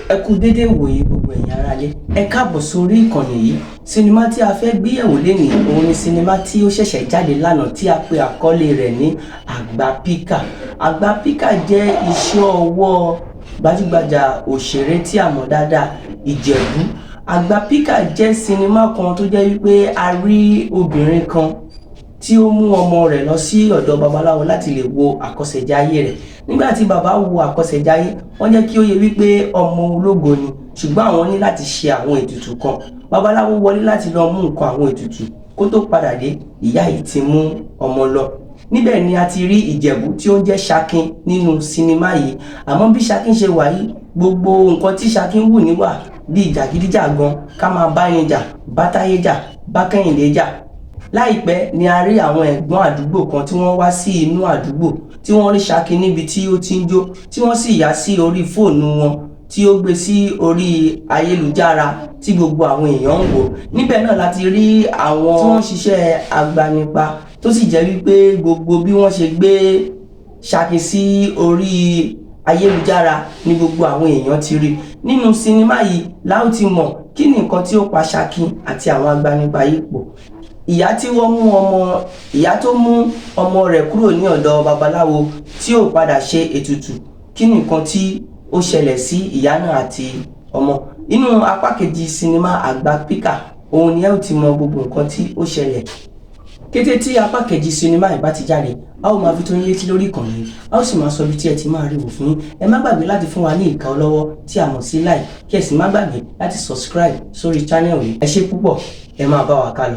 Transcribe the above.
Ẹ kú dédé ìwòyí gbogbo ẹ̀yin aráalé. Ẹ káàbọ̀ sórí ìkànnì yìí. Sinimá tí a fẹ́ gbéyẹ̀wò lénìí òun ni sinimá tí ó ṣẹ̀ṣẹ̀ jáde lánàá tí a pe àkọlé rẹ̀ ní Àgbà Píkà. Àgbà Píkà jẹ́ iṣẹ́ ọwọ́ gbajúgbajà òṣèré tí a mọ̀ dáadáa, Ìjẹ̀bú. Àgbà Píkà jẹ́ sinimá kan tó jẹ́ wípé a rí obìnrin kan tí ó mú ọmọ rẹ̀ lọ sí ọ̀dọ̀ babaláwo láti lè wo àkọsẹ̀jayé rẹ̀. Nígbà tí bàbá wo àkọsẹ̀jayé, wọ́n jẹ́ kí ó yé wípé ọmọ ológo ni, ṣùgbọ́n àwọn ní láti ṣe àwọn ètùtù kan. Babaláwo wọlé láti lọ mú nǹkan àwọn ètùtù. Kó tó padà dé, ìyá yìí ti mú ọmọ lọ. Níbẹ̀ ni a ti rí Ìjẹ̀bú tí ó ń jẹ́ Ṣakin nínú sinimá yìí. Àmọ́ bí Ṣakin ṣe wà yìí, gbogbo nǹkan tí Ṣakin wù níwà bíi jàgídíjàgan, ká máa bá ẹni jà, bá Táyé jà, bá Kẹ́hìndé jà. Láìpẹ́ ni a rí àwọn ẹ̀gbọ́n àdúgbò kan tí wọ́n wá sí inú àdúgbò, tí wọ́n rí Ṣakin níbi tí ó ti ń jó, tí wọ́n sì yà sí orí fóònù wọn tí ó gbé sí orí ayélujára tí gbogbo àwọn èèyàn ń wò. Níbẹ̀ náà la ti rí àwọn tí wọ́n ń ṣiṣẹ́ agbanipa, tó sì jẹ́ wípé gbogbo bí wọ́n ṣe gbé Ṣakin sí orí ayélujára ni gbogbo àwọn èèyàn ti rí. Nínú sinimá yìí la ó ti mọ̀ kí ni nǹkan tí ó pa Ṣakin àti àwọn agbanipa yìí pọ̀. Ìyá tí wọ́n mú ọmọ, ìyá tó mú ọmọ rẹ̀ kúrò ní ọ̀dọ̀ babaláwo tí ò padà ṣe ètùtù, kí ni nǹkan tí ó ṣẹlẹ̀ sí ìyá náà àti ọmọ. Inú apá kejì sinimá Àgbà Píkà òun ni ẹ ó ti mọ gbogbo nǹkan tí ó ṣẹlẹ̀. Kété tí apá kejì sinimá yìí bá ti jáde, a ó máa fi tó yín létí lórí ìkànnì yìí, a ó sì máa sọ ibi tí ẹ ti máa rí wò fún yín. Ẹ má gbàgbé láti fún wa ní ìka ọlọ́wọ́ tí a mọ̀ sí like, kí ẹ sì má gbàgbé láti subscribe sórí channel yìí. Ẹ ṣé púpọ̀, ẹ máa bá wa ká lọ.